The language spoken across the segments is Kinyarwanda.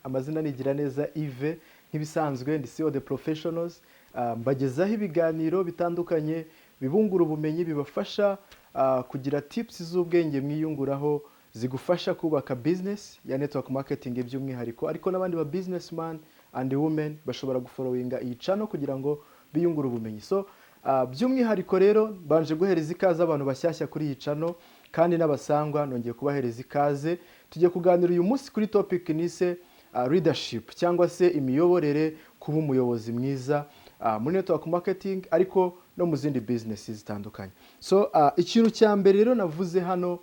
Amazina ni Giraneza Yves, nk'ibisanzwe ndi CEO The Professionals. Mbagezaho ibiganiro bitandukanye bibungura ubumenyi, bibafasha kugira tips z'ubwenge mwiyunguraho, zigufasha kubaka business ya network marketing by'umwihariko, ariko n'abandi ba businessman and women bashobora gufollowinga iyi channel kugira ngo biyungure ubumenyi. So by'umwihariko rero mbanje guhereza ikaze abantu bashyashya kuri iyi channel, kandi n'abasangwa nongeye kubahereza ikaze. Tugiye kuganira uyu munsi kuri topic nise leadership cyangwa se imiyoborere, kuba umuyobozi mwiza muri network marketing ariko no mu zindi business zitandukanye. So ikintu cya mbere rero navuze hano,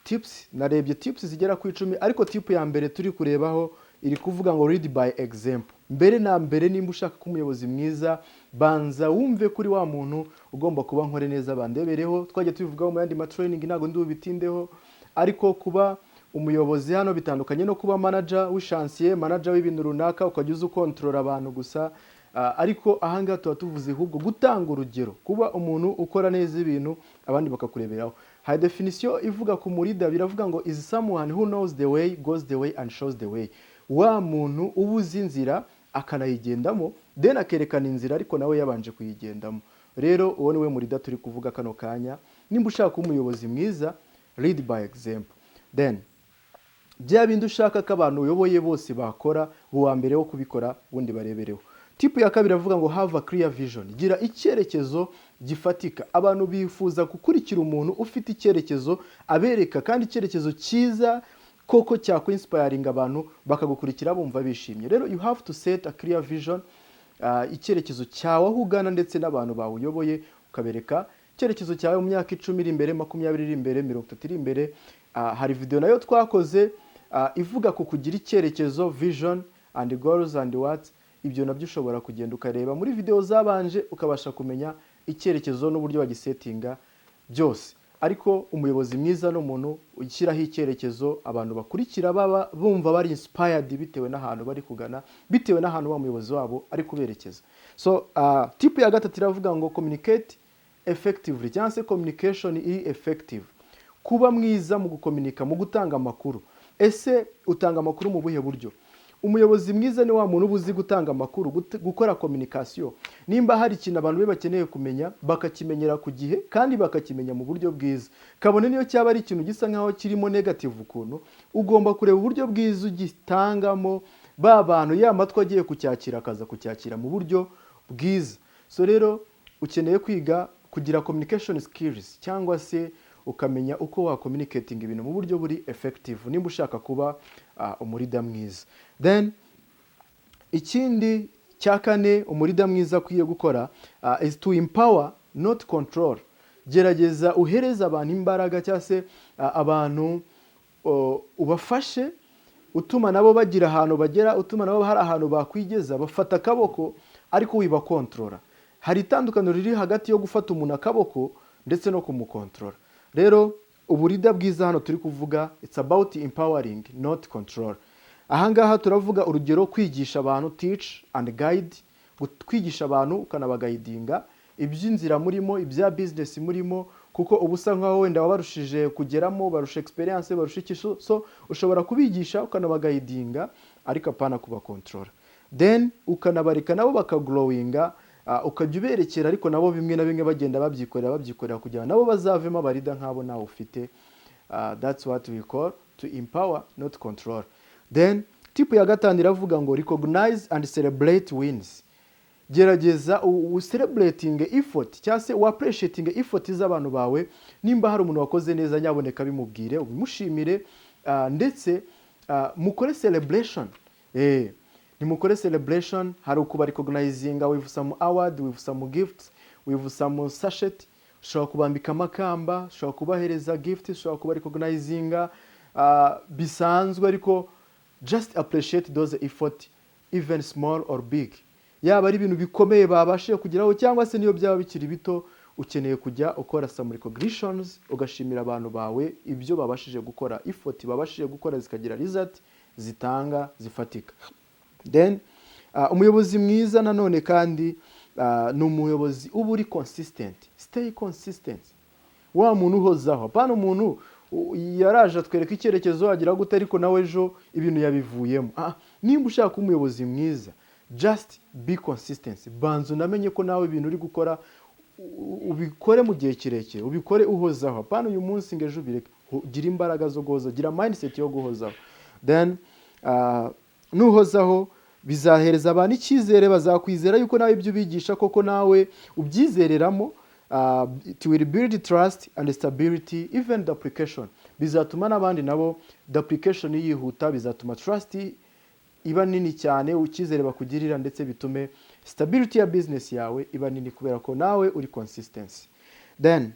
tips, narebye tips zigera ku 10, ariko tip ya mbere turi kurebaho iri kuvuga ngo "Lead by example". Mbere na mbere, nimba ushaka kuba umuyobozi mwiza, banza wumve kuri wa muntu ugomba kuba nkore neza bandebereho. Twajya tubivugaho mu yandi ma training, ntabwo ndi bubitindeho, ariko kuba umuyobozi hano bitandukanye no kuba manager w'ishansiye, manager w'ibintu runaka, ukajya uza ukontorora abantu gusa. Ariko ahangaha tuba tuvuze ahubwo gutanga urugero, kuba umuntu ukora neza ibintu abandi bakakureberaho. Hari definition ivuga ku mu leader, biravuga ngo "is someone who knows the way, goes the way and shows the way". Wa muntu uba uzi inzira akanayigendamo, then akerekana inzira ariko nawe yabanje kuyigendamo. Rero uwo ni we mu leader turi kuvuga kano kanya. Nimba ushaka kuba umuyobozi mwiza, lead by example. Then bya bindi ushaka ko abantu uyoboye bose bakora, uwa mbere wo kubikora, ubundi barebereho. Tip ya kabiri avuga ngo "Have a clear vision", gira icyerekezo gifatika. Abantu bifuza gukurikira umuntu ufite icyerekezo abereka, kandi icyerekezo cyiza koko cyakwinspiringa abantu bakagukurikira bumva bishimye. Rero you have to set a clear vision, icyerekezo cyawe, aho ugana, ndetse n'abantu bawuyoboye ukabereka icyerekezo cyawe mu myaka 10 iri imbere, 20 iri imbere, 30 iri imbere. Hari video nayo twakoze ivuga ku kugira icyerekezo, vision and goals and what. Ibyo nabyo ushobora kugenda ukareba muri video zabanje, ukabasha kumenya icyerekezo n'uburyo bagisetinga byose. Ariko umuyobozi mwiza ni umuntu ushyiraho icyerekezo abantu bakurikira, baba bumva bari inspired bitewe n'ahantu bari kugana, bitewe n'ahantu wa muyobozi wabo ari kuberekeza. So tip ya gatatu iravuga ngo "Communicate effectively" cyangwa se communication iri effective, kuba mwiza mu gukominika, mu gutanga amakuru. Ese utanga amakuru mu buhe buryo? Umuyobozi mwiza ni wa muntu uba uzi gutanga amakuru, gukora communication. Nimba hari ikintu abantu be bakeneye kumenya, bakakimenyera ku gihe kandi bakakimenya mu buryo bwiza, kabone niyo cyaba ari ikintu gisa nkaho kirimo negative ukuntu, ugomba kureba uburyo bwiza ugitangamo, ba bantu ya matwi agiye kucyakira akaza kucyakira mu buryo bwiza. So rero ukeneye kwiga kugira communication skills cyangwa se ukamenya uko wa communicating ibintu mu buryo buri effective, nimba ushaka kuba umu leader mwiza. Then ikindi cya kane umu leader mwiza akwiye gukora is to empower, not control. Gerageza uhereze abantu imbaraga cyangwa se abantu ubafashe, utuma nabo bagira ahantu bagera, utuma nabo hari ahantu bakwigeza. Bafata akaboko ariko wibakontorora. Hari itandukaniro riri hagati yo gufata umuntu akaboko ndetse no kumukontorora. Rero ubu leader bwiza hano turi kuvuga, it's about empowering, not control. Ahangaha turavuga urugero kwigisha abantu, teach and guide, kwigisha abantu ukanabaguidinga iby'inzira murimo, ibya business murimo, kuko uba usa nkaho wenda wabarushije kugeramo, barusha experience, barusha iki. So ushobora kubigisha ukanabaguidinga, ariko apana kubakontorora. Then ukanabareka nabo bakagrowinga, ukajya uberekera, ariko nabo bimwe na bimwe bagenda babyikorera, babyikorera, kugira ngo nabo bazavemo aba leader nk'abo nawe ufite. That's what we call to empower, not control. Then tip ya gatanu iravuga ngo "Recognize and celebrate wins". Gerageza u celebrating effort cyangwa se u appreciating effort z'abantu bawe. Nimba hari umuntu wakoze neza, nyaboneka bimubwire, ubimushimire, ndetse mukore celebration. Nimukore celebration. Hari ukuba recognizing with some award, with some gifts, with some sachet. Ushobora kubambika amakamba, ushobora kubahereza gift, ushobora kuba recognizing bisanzwe, ariko just appreciate those effort, even small or big. Yaba ari ibintu bikomeye babashije kugeraho cyangwa se niyo byaba bikiri bito, ukeneye kujya ukora some recognitions, ugashimira abantu bawe ibyo babashije gukora, effort babashije gukora zikagira result zitanga zifatika. Then umuyobozi mwiza nanone kandi ni umuyobozi uba uri consistent, stay consistent, wa muntu uhozaho, apana umuntu Yaraje atwereka icyerekezo, agira gute, ariko nawe ejo ibintu yabivuyemo. Ah, nimba ushaka kuba umuyobozi mwiza, just be consistency. Banza unamenye ko nawe ibintu uri gukora ubikore mu gihe kirekire, ubikore uhozaho, apana uyu munsi ngo ejo ubireke. Gira imbaraga zo guhoza, gira mindset yo guhozaho. Then nuhozaho bizahereza abantu icyizere, bazakwizera yuko nawe ibyo ubigisha koko nawe ubyizereramo. It will build trust and stability, even duplication. Bizatuma n'abandi nabo duplication yihuta, bizatuma trust iba nini cyane, icyizere bakugirira, ndetse bitume stability ya business yawe iba nini kubera ko nawe uri consistency. Then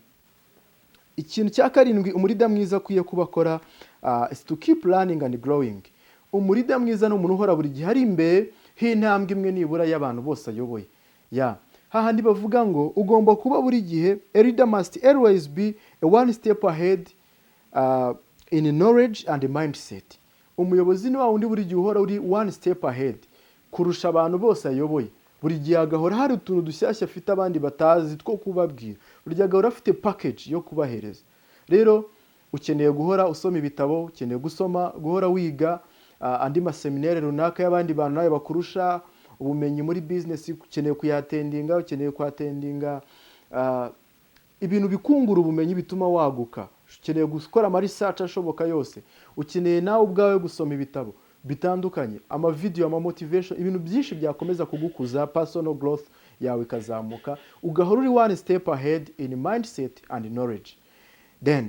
ikintu cya karindwi umuleader mwiza akwiye kuba akora is to keep learning and growing. Umuleader mwiza ni umuntu uhora buri gihe ari imbere h'intambwe imwe nibura y'abantu bose ayoboye. Ya hahandi bavuga ngo ugomba kuba buri gihe, a leader must always be a one step ahead in knowledge and mindset. Umuyobozi ni wa wundi buri gihe uhora uri one step ahead kurusha abantu bose ayoboye. Buri gihe agahora hari utuntu dushyashya afite abandi batazi two kubabwira, buri gihe agahora afite package yo kubahereza. Rero ukeneye guhora usoma ibitabo, ukeneye gusoma, guhora wiga andi maseminari runaka y'abandi bantu nawe bakurusha ubumenyi muri business. Ukeneye kuyattendinga, ukeneye kuattendinga ibintu bikungura ubumenyi, bituma waguka. Ukeneye gukora ama research ashoboka yose, ukeneye nawe ubwawe gusoma ibitabo bitandukanye, amavideo, ama motivation, ibintu byinshi byakomeza kugukuza, personal growth yawe ikazamuka, ugahora uri one step ahead in mindset and knowledge. Then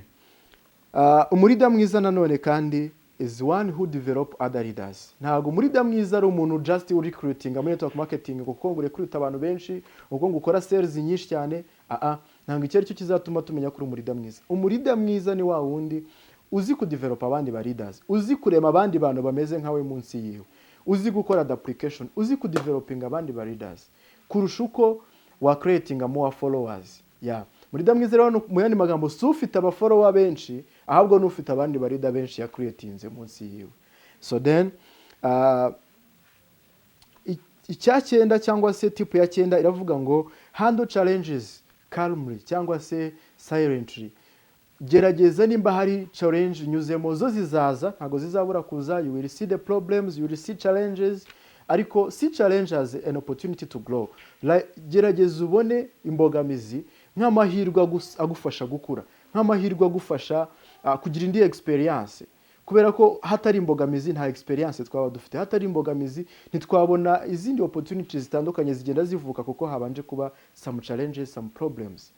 umuleader mwiza nanone kandi is one who develop other leaders. Ntabwo umuleader mwiza ari umuntu just recruiting muri network marketing kuko ngo recruit abantu benshi, kuko ngo ukora sales nyinshi cyane. Ah, ntabwo icyo ari cyo kizatuma tumenya ko uri umuleader mwiza. Umuleader mwiza ni wa wundi uzi kudevelopa abandi ba leaders, uzi kurema abandi bantu bameze nkawe munsi yiwe, uzi gukora duplication, uzi kudevelopinga abandi ba leaders kurusha uko wa creating more followers. Yeah, umuleader mwiza rero, mu yandi magambo, si ufite abafollower benshi, ahubwo ni ufite abandi ba leader benshi ya creatinze munsi yiwe. So then icya cyenda cyangwa se tip ya cyenda iravuga ngo handle challenges calmly cyangwa se silently. Gerageza nimba hari challenge unyuzemo, zo zizaza, ntabwo zizabura kuza. You will see the problems, you will see challenges, ariko see challenge as an opportunity to grow. Like, gerageza ubone imbogamizi nk'amahirwe agufasha gukura, nk'amahirwe agufasha kugira indi experience, kubera ko hatari imbogamizi nta experience twaba dufite, hatari imbogamizi ntitwabona izindi opportunities zitandukanye zigenda zivuka kuko habanje kuba some challenges, some problems.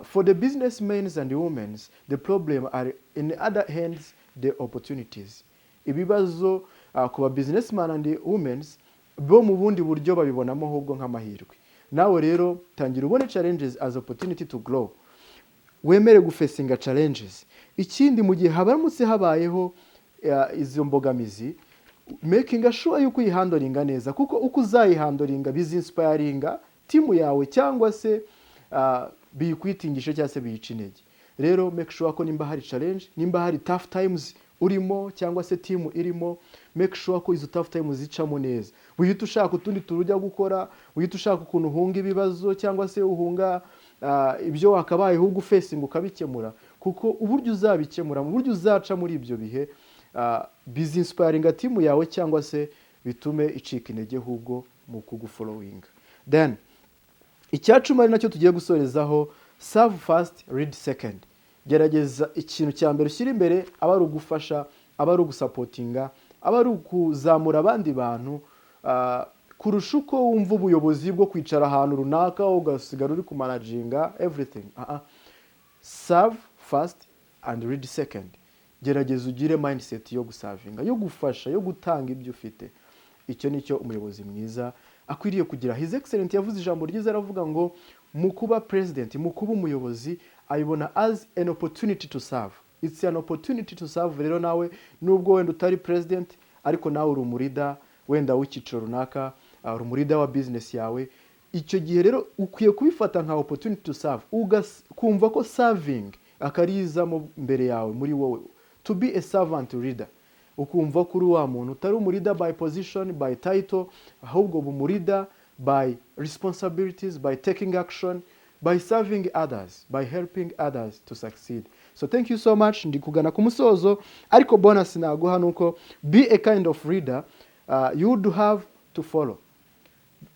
For the businessmen and women, the problem are in other hands the opportunities. Ibibazo ku ba businessman and women bo mu bundi buryo babibonamo ahubwo nk'amahirwe. Nawe rero tangira ubone challenges as opportunity to grow, wemere gufacinga challenges. Ikindi, mu gihe habaramutse habayeho izo mbogamizi, making sure yuko uyihandlinga neza, kuko uko uzayihandlinga bizinspiringa team yawe cyangwa se biyiquittingishe cyangwa se biyica intege. Rero make sure ko nimba hari challenge, nimba hari tough times urimo cyangwa se team irimo, make sure ko izo tough times zicamo neza. Wihita ushaka utundi tuntu ujya gukora, wihita ushaka ukuntu uhunga ibibazo cyangwa se uhunga ibyo wakabaye ahubwo ufacinga ukabikemura, kuko uburyo uzabikemura, mu buryo uzaca muri ibyo bihe, bizinspiringa team yawe cyangwa se bitume icika intege ahubwo mu kugufollowinga. Then icya 10 ari nacyo tugiye gusorezaho: serve first, lead second. Gerageza ikintu cya mbere ushyira imbere aba ari ugufasha, aba ari ugusupportinga, aba ari ukuzamura abandi bantu, kurusha uko wumva ubuyobozi bwo kwicara ahantu runaka ugasigara uri kumanaginga everything. Serve first and lead second. Gerageza ugire mindset yo guservinga, yo gufasha, yo gutanga ibyo ufite. Icyo ni cyo umuyobozi mwiza akwiriye kugira. His Excellence yavuze ijambo ryiza, aravuga ngo mu kuba president, mu kuba umuyobozi, ayibona as an opportunity to serve. It's an opportunity to serve. Rero nawe nubwo wenda utari president, ariko nawe uri umuleader wenda w'icyiciro runaka, uri umuleader wa business yawe. Icyo gihe rero ukwiye kubifata nka opportunity to serve, kumva ko serving akarizamo mbere yawe muri wowe, to be a servant leader, ukumva ko uri wa muntu utari umuleader by position, by title, ahubwo uba umuleader by responsibilities, by taking action, By serving others, by helping others to succeed. So thank you so much. Ndi kugana ku musozo, ariko bonus naguha nuko be a kind of leader you would have to follow.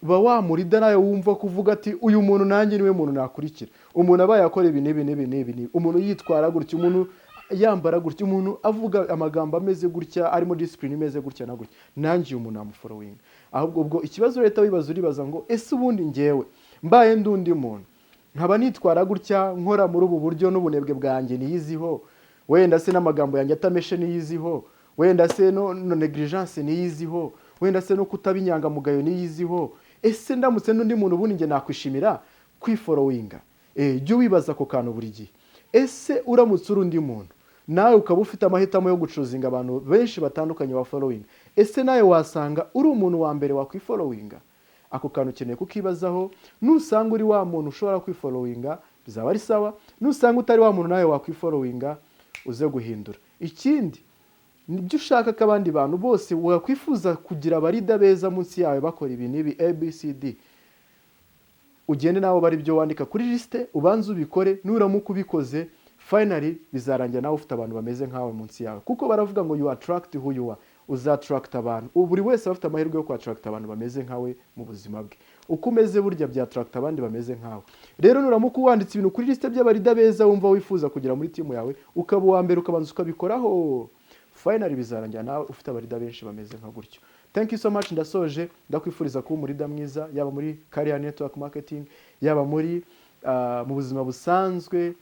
Ba wa mu leader nawe wumva kuvuga ati: "Uyu muntu nanjye niwe muntu nakurikira." Umuntu abaye akora ibi n'ibi n'ibi n'ibi n'ibi, umuntu yitwara gutya, umuntu yambara gutya, umuntu avuga amagambo ameze gutya, arimo discipline imeze gutya na gutya, nanjye uyu muntu namufollowinga. Ahubwo ubwo ikibazo leta wibaza, uribaza ngo: "Ese ubundi ngewe mbaye ndi undi muntu, nkaba nitwara gutya, nkora muri ubu buryo, n'ubunebwe bwanjye niyiziho, wenda se n'amagambo yanjye atameshe niyiziho, wenda se no negligence niyiziho, wenda se no kutaba inyangamugayo niyiziho, ese ndamutse n'undi muntu, ubundi njye nakwishimira kwifollowinga?" Jya wibaza ako kantu buri gihe. Ese uramutse uri undi muntu, nawe ukaba ufite amahitamo yo guchoosinga abantu benshi batandukanye wa following, ese nawe wasanga uri umuntu wa mbere wakwifollowinga? Ako kantu ukeneye kukibazaho. Nusanga uri wa muntu ushobora kwifollowinga, bizaba ari sawa. Nusanga utari wa muntu nawe wakwifollowinga, uze guhindura. Ikindi, nibyo ushaka ko abandi bantu bose wakwifuza kugira aba leader beza munsi yawe bakora ibi n'ibi, ABCD, ugende nawe bari byo wandika kuri liste, ubanze ubikore. Nuramuka ubikoze, finally bizarangira nawe ufite abantu bameze nkawe munsi yawe, kuko baravuga ngo "You attract who you are." Uzattracta abantu. Ubu buri wese aba afite amahirwe yo kwattracta abantu bameze nkawe mu buzima bwe. Uko umeze burya byattracta abandi bameze nkawe. Rero nuramuka wanditse ibintu kuri liste by'aba leader beza wumva wifuza kugira muri team yawe, ukaba uwa mbere ukabanza ukabikoraho, finally bizarangira nawe ufite aba leader benshi bameze nka gutyo. Thank you so much. Ndasoje. Ndakwifuriza kuba umu leader mwiza, yaba muri career network marketing, yaba muri mu buzima busanzwe,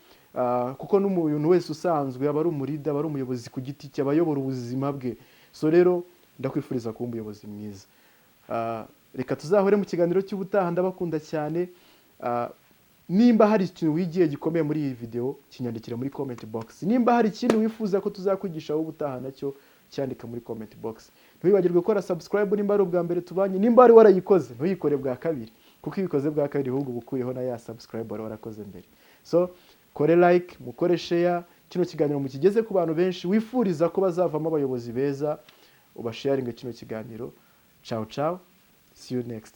kuko n'umuntu wese usanzwe aba ari umu leader, aba ari umuyobozi ku giti cye, aba ayobora ubuzima bwe. So rero ndakwifuriza kuba umuyobozi mwiza. Reka tuzahure mu kiganiro cy'ubutaha. Ndabakunda cyane. Nimba hari ikintu wigiye gikomeye muri iyi video, kinyandikire muri comment box. Nimba hari ikindi wifuza ko tuzakwigishaho ubutaha, nacyo cyandika muri comment box. Ntiwibagirwe gukora subscribe nimba ari ubwa mbere tubanye. Nimba wari warayikoze, ntuyikore bwa kabiri, kuko iyo ubikoze bwa kabiri ahubwo uba ukuyeho na ya subscribe wari warakoze mbere. So kore like, mukore share, kino kiganiro mukigeze ku bantu benshi wifuriza ko bazavamo abayobozi beza, ubasharinge kino kiganiro. Ciao ciao, see you next.